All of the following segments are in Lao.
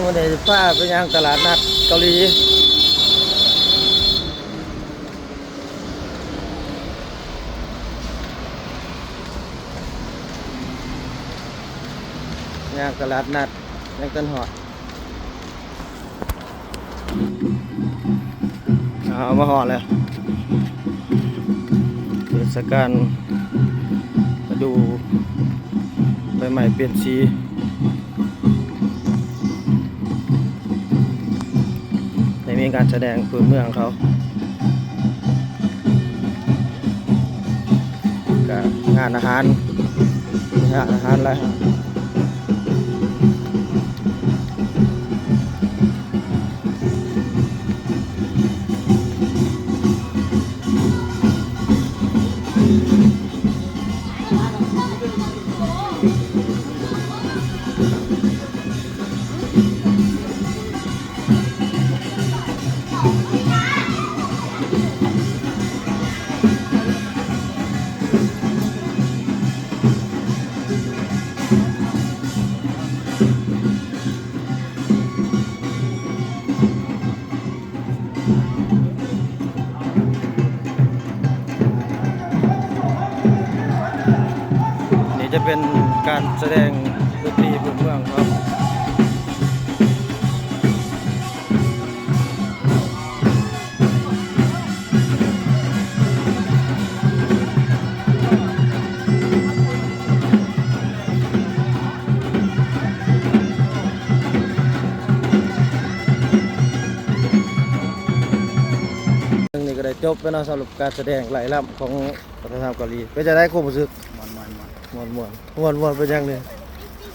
ມື້ນີ້ພາໄປຍ່າງຕະຫຼາດນັດເກົາຫຼີ ຍ່າງຕະຫຼາດນັດ ຍັງທັນຮອດ. ເອົາ ມາຮອດແລ້ວ ເທດສະການ ລະດູໃບໄມ້ປ່ຽນສີ ໄດ້ມີການສະແດງພື້ນເມືອງເຂົາ ກະງານອາຫານ ມີຮ້ານອາຫານຫຼາຍຮ້ານ. ນີ້ຈະເປັນການສະແດງດົນຕີພື້ນເມືອງເນາະ. ນີ້ກໍໄດ້ຈົບໄປເນາະ ສຳລັບການສະແດງໄລ່ລຳຂອງວັດທະນະທຳເກົາຫຼີ. ເປັນຈັ່ງໃດຄວາມຮູ້ສຶກ? ມ່ວນໆ ມ່ວນ ມ່ວນໆ ມ່ວນໆ ເປັນຫຍັງນີ້?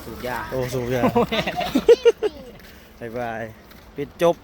ສູບຢາ. ໂອ້ ສູບຢາ. ບາຍບາຍ ປິດຈົບ.